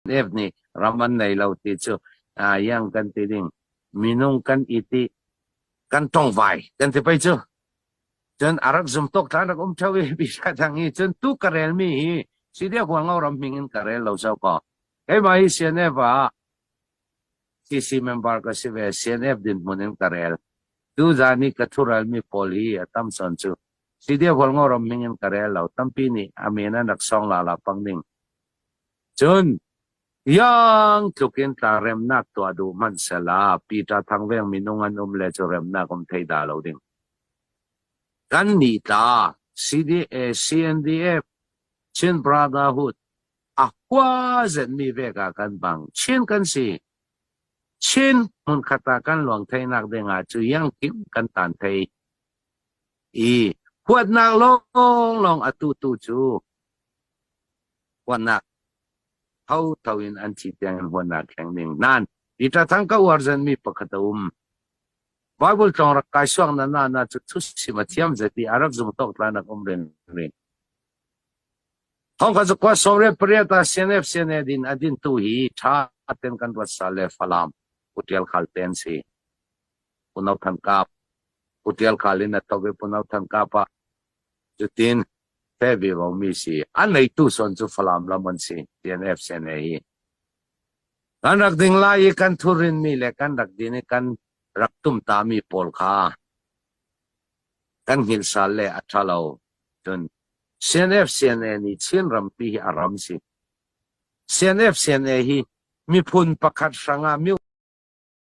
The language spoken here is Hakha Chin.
CNF nih ram an nei lo ti cu yang kan ti ding minung kan i ti kan tongvai kan ti pei cu. Cun a rak zum tuk tlan rak um theo i bisa thang hi cun tu ka rel mi hi CDF Hualngo ram hming in ka rel lo so ko. Keimah hi CNF ah CC member ka si ve CNF dinhmun in ka rel. Tu zan i ka thural mi pawl hi a tam son cu CDF Hualngo ram hming in ka rel lo tampi nih a men an rak song la la pang ding. Cun yang tluk in tla remnak tuah duh hmanh sela Peter Thangveng minung an um le cu remnak um thei da lo ding. Kan nih tla CDA CNDF Chin Brotherhood a hua zetmi vek ah kan bang. Chin kan si. Chin hmunkhat ah kan luang theinak ding ah cu yang kim kan tan thei. I huatnak lawnglawng atu tu cu huatnak tho tho in an thi tiang in huatnak thleng ding. Nan Peter Thang ka uar zenmi pakhat a um. Bible tlawng rak kai suak na na na cu thu sim a thiam zeti a rak zum tok tlanak um rin rin. Thongkhat zakua 18 ah CNF CNA din a din tu hi tha ten kan ruat sa le Falam Putial Khal ten si. Punau Than Kap Putial Khal in a tok i Punau Than Kap ah cutin fe ve vo mi si. An nei tu son cu Falam lam an si CNF CNA hi. Kan rak ding lai i kan thurin mi le kan rak din i kan rak tum ta mi pawl kha kan hngilh sal le a tha lo. Cun CNF CNA nih Chin rampi hi a ram si. CNF CNA hi miphun pakhat hrangah myu.